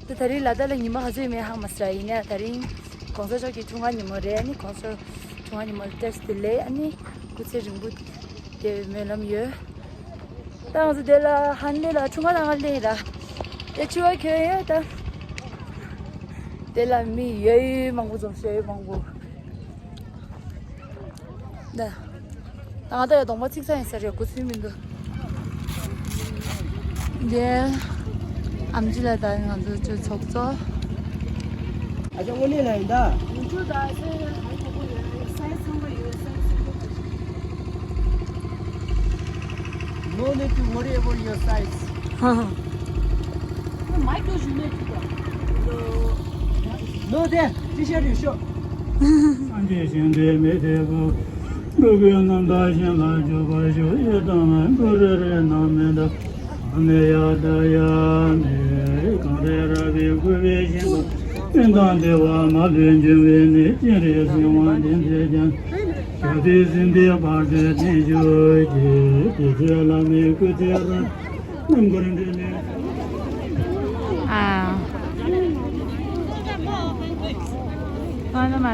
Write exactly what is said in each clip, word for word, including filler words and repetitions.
ད་དེ་རིང་ལ་དྭགས་ལ་ཉི་མ་ག་ཚོད་ཡོད་མེད་ཧ་མ་གོ་ཡིན་ནའི་དེ་རིང་གོང་ས་མཆོག་གི་འཁྲུངས་སྐར་ཉིན་མོ་རེད། ཨ་ནི་གོང་ས་མཆོག་འཁྲུངས་སྐར་ཉིན་མོ་ལ་བཀྲ་ཤིས་བདེ་ལེགས། ཨ་ནི་སྐུ་ཚེ་རིང་པོ་བསྡད་པའི་སྨོན་ལམ་ཡོད། ད་ང་ཚོ་དེ་ལ་ཧན་ལེ་ལ་འཁྲུངས་སྐར་དང་ཧན་ལེ་ལ་དེ་ཕྱུ་པ་གྱོན་ཡོད། ད་དེ་ལ་མི་ཡོད་མང་པོ་འཛོམས་ཤོག་ཡོད་མང་པོ། ད་ད་ང་ད་ཡ་གདོང་པ་ཚིག་ཚ་ཡིན་ས་རེད། གོ་ཚུལ་མི་འདུག་དེ་ཨམ་ཆི་ལ་ད་ང་ཚོ་ཚོགས་གཙོ། ཨ་ཅག་དངོས་གནས་ལ་ཡིན་ད། No need to worry about your size. No, there, t-shirt you show. སངས་རྒྱས་ཞིང་འདྲེན་མི་ཐེག་པ། འགྲོ་ཀུན་རྣམ་དག་ཞིང་ལ་འཇུག་པར་ཤོག་ཡེ་དང་མེ་ཀུ་རེ་རེ་ན་མེ་ད། ཨ་མེ་ཡ་ད་ཡ་མེ་གང་རེ་ར་བའི་སྐུ་བའི་ཞིང་དུ། ཀུན་དང་བདེ་བ་མ་ལུས་འབྱུང་བའི་ནི། སྤྱན་རས་གཟིགས་དབང་ལྡན་མཛད་ཀྱང་། ཞབས་པད་སྲིད་མཐའི་བར་དུ་བརྟན་བཞུགས་ཀྱི། དེ་ཚེ་བླ་མའི་སྐུ་ཚེ་རབ། རྣམ་དཀར་འདྲེན་ནས། ཨ། ཨ་ན་མ།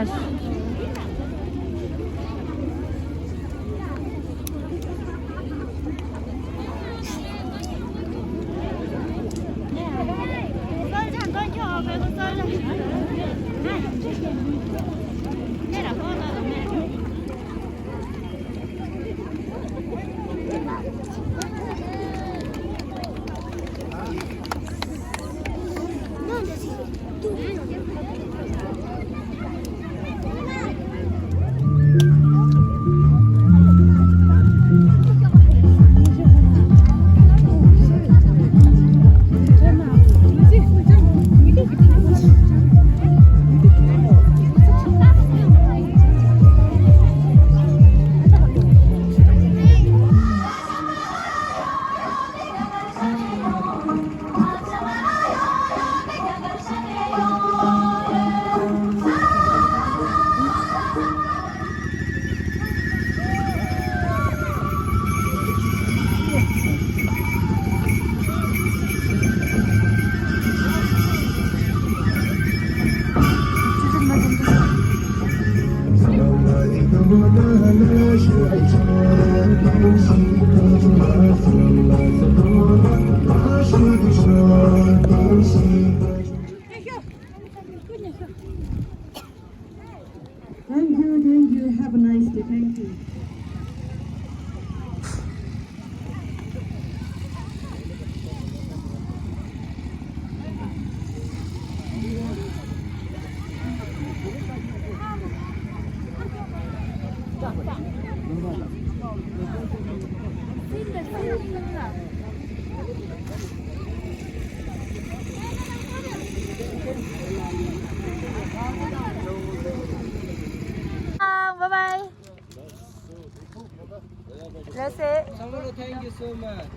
Thank you, thank you. Have a nice day. Thank you. Ah, bye bye. That's it. Samolo, thank you so much.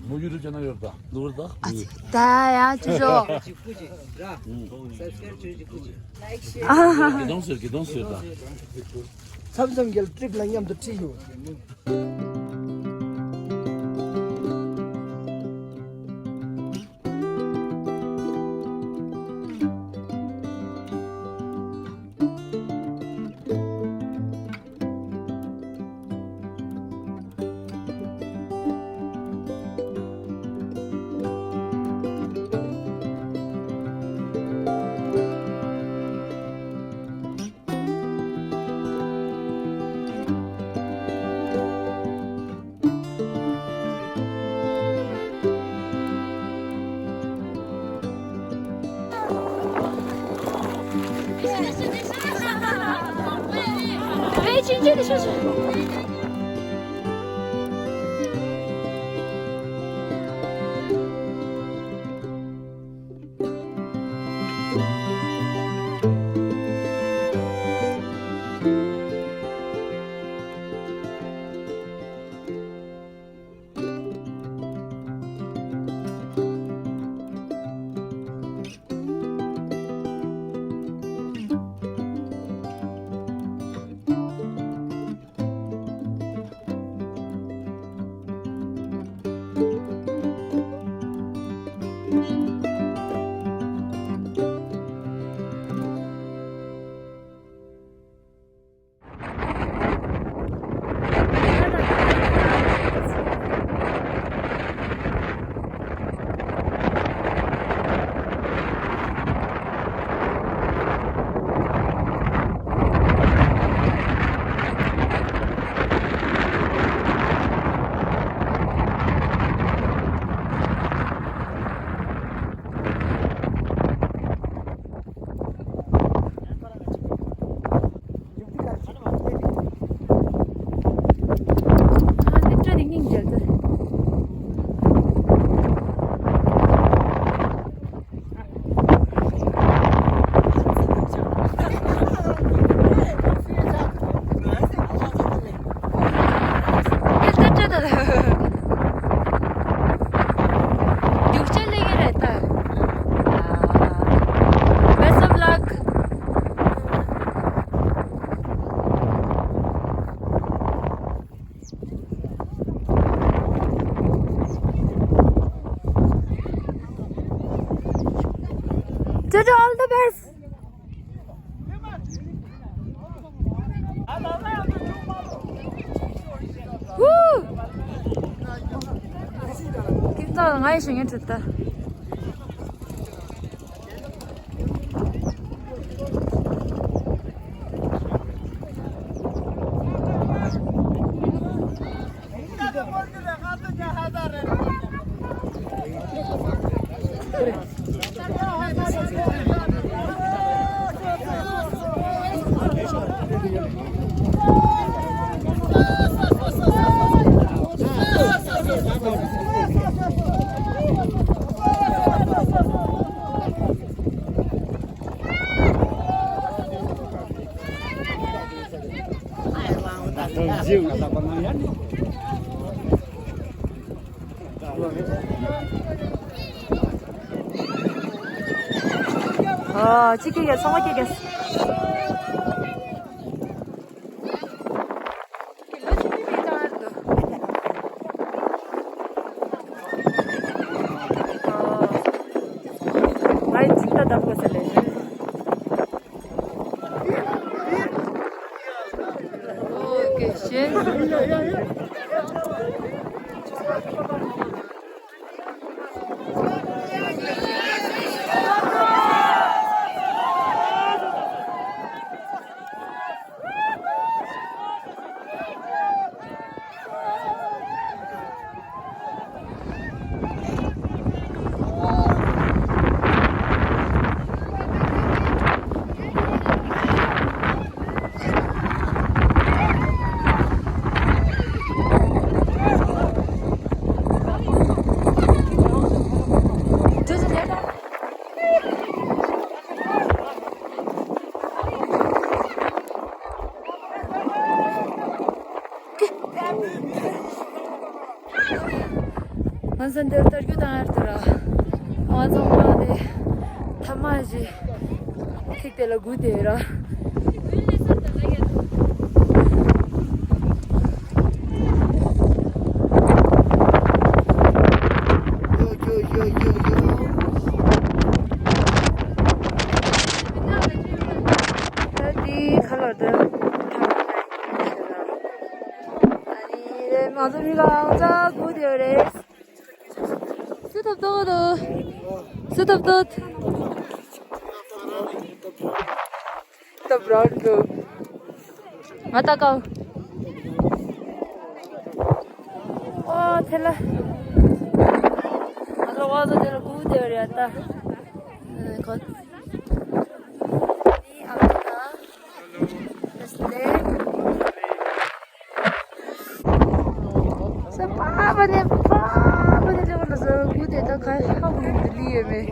མོ་ཡུ་ཊུབ་ཅེ་ནལ་ཡོད་པ། ནུ་བར་ད། ཨ་ཙི། ད་ཡ་ཅི་ཞོ། ཅིག་སྐུ་ཅིག་ར། སབ་སི་ཀ་རབ་བྱོས་ཅིག་སྐུ་ཅིག་ལའིག་ཤེར། དགེ་སྡང་ཟེར། དགེ་སྡང་ཟེར་ད། མཚམས་མཚམས་རྒྱལ་ཏྲིག་ལ་མཉམ་དུ་ཁྲིད་ཡོད། རྒྱུག་ཆ་ལེན་གི་རེད་ད། Best of luck. Jojo, all the best. Woo! ཁྱིམ་ཚང་ལ་ང་ཡི་ཞུ་ངན་བྲིས་ད། ཨ། གཅིག་སྐྱེས་ཀྱི་ཚང་མ་སྐྱེས་ཀྱི། ང་ཡི་ཚིག་ད་ལྟ་བུ་ཟེར་ལེ། ཨོ་ཀེ་ཤེ། ང་ཚོ་འདིར་ལྟ་རྒྱུ་དང་ཨར་ཏུ་ར། ང་ཚོ་མ་དེ་ཐ་མ་ཞིག་ཐིག་དེ་ལ་སྒུག་དེ་ར། ད་དེའི་ཁ་ལོ་དེ། ཨ་ནི་རེད། མ་ཚོ་མི་གང་ཚ་སྒུག་དེ་རེད། སུ་ཐོབ་ཐོབ་དོ། སུ་ཐོབ་ཐོབ། ཐོབ་རང་དུ། ང་ད་ཀའོ། ཨོ་ཐེ་ལ། ང་ཚོ་བ་ཚོ་དེ་ལ་སྒུག་དེ་རེད་ད། ཁོ། ནི་ཨ་མ་ད། Hello. Let's play. ཁ་ཧ་གོ་མི་འདུག་ལི་ཡོད་མེད།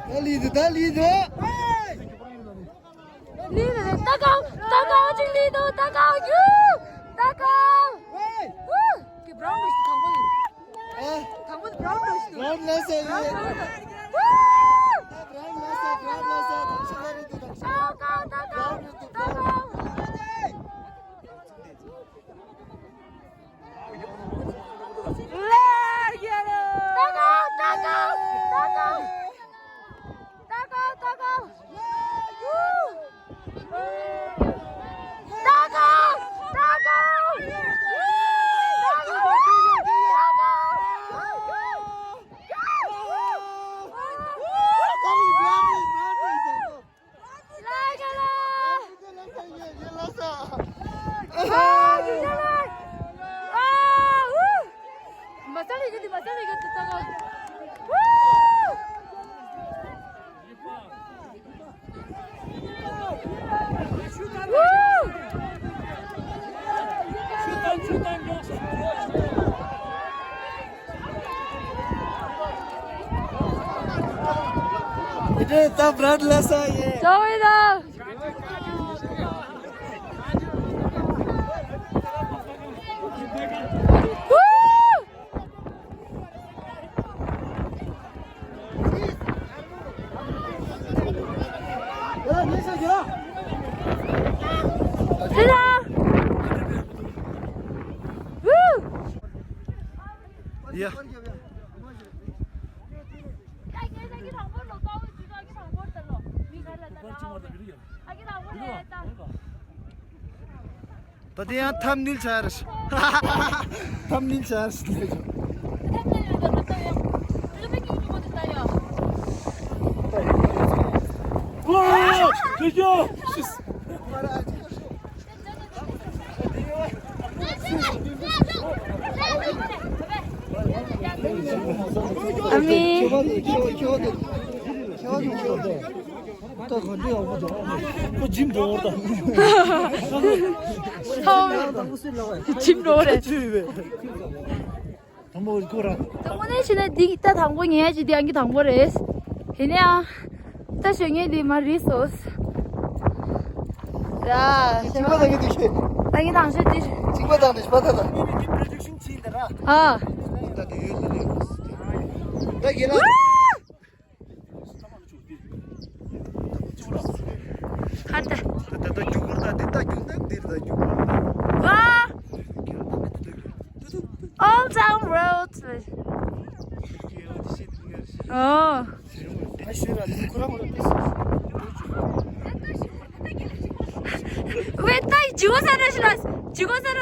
ད་ལི་འདུག་ད་ལི་འདུག་ལི་འདུག་ད་གང་ད་གང་ཅིག་ལི་འདུག་ད་གང་ཡུ་ད་གང་། ཧུ། ཀི་བྲའུན་རོ་ཞིག་དང་པོ་ཡིན། ཨ། དང་པོ་བྲའུན་རོ་ཞིག་བྲའུན་ལ་ཟེར་ཡོད། ཧུ། བྲའུན་ལ་ཟེར་བྲའུན་ལ་ཟེར་དང་ཤ་ར་རི་དུ་དང་ཤ་ར་རི་དུ་བྲའུན་རི་དུ་བྲའུན། དེ་འདྲའི་ད་བྲལ་ལ་ས་ཡིན། ཇོ་བི་དང་། ཡ། ད་དེ་ཡང་ཐམ་ནིལ་ཆགས་རེད། ཐམ་ནིལ་ཆགས་རེད། ཨ་མི། ཁོ་འཇིམ་འགྲོ་བར་དང་། ཁོ་འཇིམ་འགྲོ་བར་རེད། དང་པོ་ཁོ་རང་། དངོས་གནས་བྱས་ན་འདི་ད་དང་པོ་ཉལ་ཡ་ཅིག་འདི་ཨང་ཀི་དང་པོ་རེད། ཡིན་ན་ཡང་། ད་ཞོགས་ངས་འདི་མ་རིག་སོང་། ཡ། གཅིག་པ་དང་གི་འདུག་ཤེས། ད་ངས་དང་ཤོས་འདི། གཅིག་པ་དང་འདི་ཤེས་པ་ད་ད། ཨ། ད་དེ་ཡོད་ལ་ལས། ད་གི་ལ། ཧ་ད། ད་ད་ད་རྒྱུག་པར་ད་འདི་ད་རྒྱུག་ད་འདིར་ད་རྒྱུག་པར་ད། ཝ། Old Town Road. ཨོ། ཝེ་ད་ཇི་གོ་ས་ར་ཤི་ར། ཇི་གོ་ས་ར་ལ།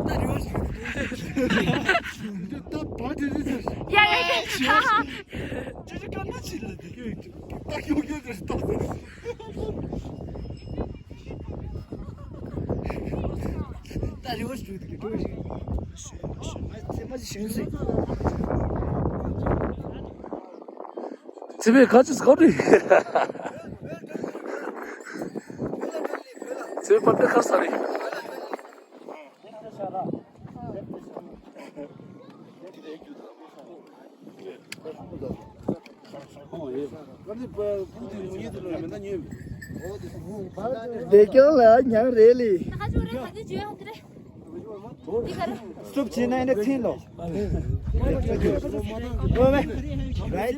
ད་རེ་བ་ཞིག་ཡ་ཡ་ཡ། ཅི་ཅི་ཀ་ན་ཅི་ལ་དེ་ཡོད། ད་ཡོད་ཡོད་རེད་ད། ད་རེ་བ་ཞིག་ཡོད་དེ་ཀྱི་ཀྲོ་ཞིག་ཚེ་མ་ཅི་ཞེན་སྲིད། ཚེ་བའི་ཁ་ཅིག་སྐོར་རེད། ཚེ་བའི་པར་ཏེ་ཁར་ས་རེད། བདེ་སྐྱོང་ལ་ཉང་རེ་ལི། སུབ་ཆེ་ན་ཡིན་ན་ཐིན་ལོ། Right,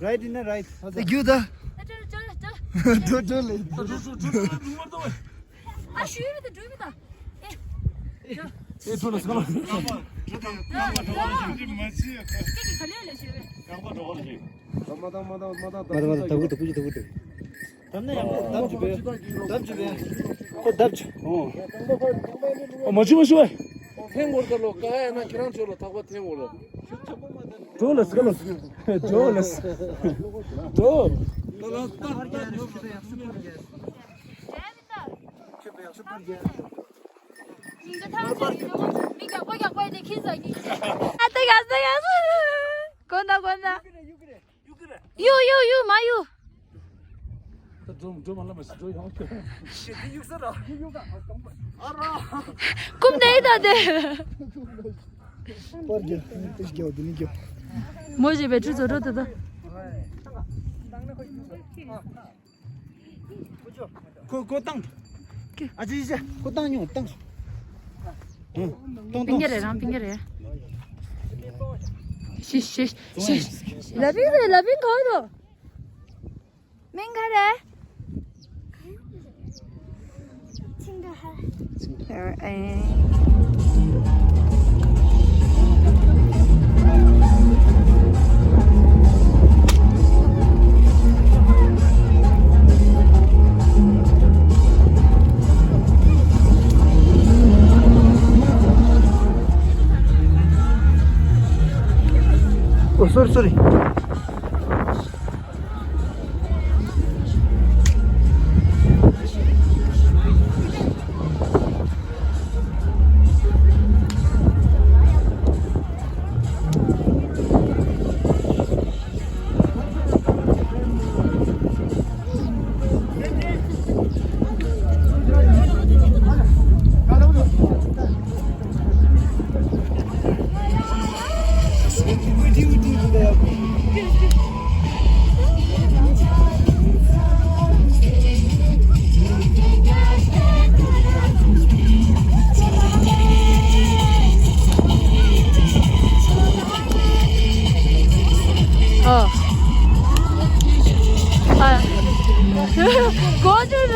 right in the right. རྒྱུ་ད། འགྲོ་འགྲོ་ལེ། ཨ་ཞུས་མི་འདུག་འགྲོ་མི་འདུག་ཨེ། ཨེ་འགྲོ་ལ་སྐར་མ། ཁྱེད་ཀྱིས་ག་ལེ་ལེ་ཞུས་པས། མ་ད་མ་ད་མ་ད་ད་བུ་ད་བུ་ད་བུ་ད། ད་ནས་ཡང་ལྡབ་ཅིག་བེ། ལྡབ་ཅིག་བེ། ཁོ་ལྡབ་ཅིག་ཨོ། ཨོ་མ་ཆུ་མ་ཆུ་བེ། འཐེན་འོར་ད་ལོ་ཀ་ཡ་ན་ཁྱེད་རང་ཚོ་ལོ་ཐག་པ་འཐེན་འོར་ལོ། འགྲོ་ལ་སི་ཀ་ལ་སི། འགྲོ་ལ་སི། འགྲོ། ཡུ་ཡུ་ཡུ་མ་ཡུ། འགྲོ་འགྲོ་མ་ལ་མ་ཤི་འགྲོ་ཡོང་། ཀུམ་ནེ་ད་དེ། པར་རྒྱབ། ཏིས་རྒྱབ་དེ་ནི་རྒྱབ། མོ་ཞེས་པའི་ཁྲུ་ཚོ་འགྲོ་དེ་ད། ཁོ་ཁོ་བཏང་། ཨ་ཅེ་ཅེ་ཁོ་བཏང་མྱོང་བཏང་། ཨང་། བཏང་པིང་གེ་བཏང་། རེད་རང་པིང་གེ་རེད། ཤི་ཤི་ཤི། ལ་པིང་རེད་ལ་པིང་གང་རོ། མིང་ག་རེ། ཚིང་ག་ཧ། ཨེ། Oh, sorry, sorry. ཨོ། ཨ། གོ་ཆོད།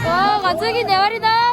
ཨོ། ང་ཚོ་གི་ནེ་བ་རི་ད།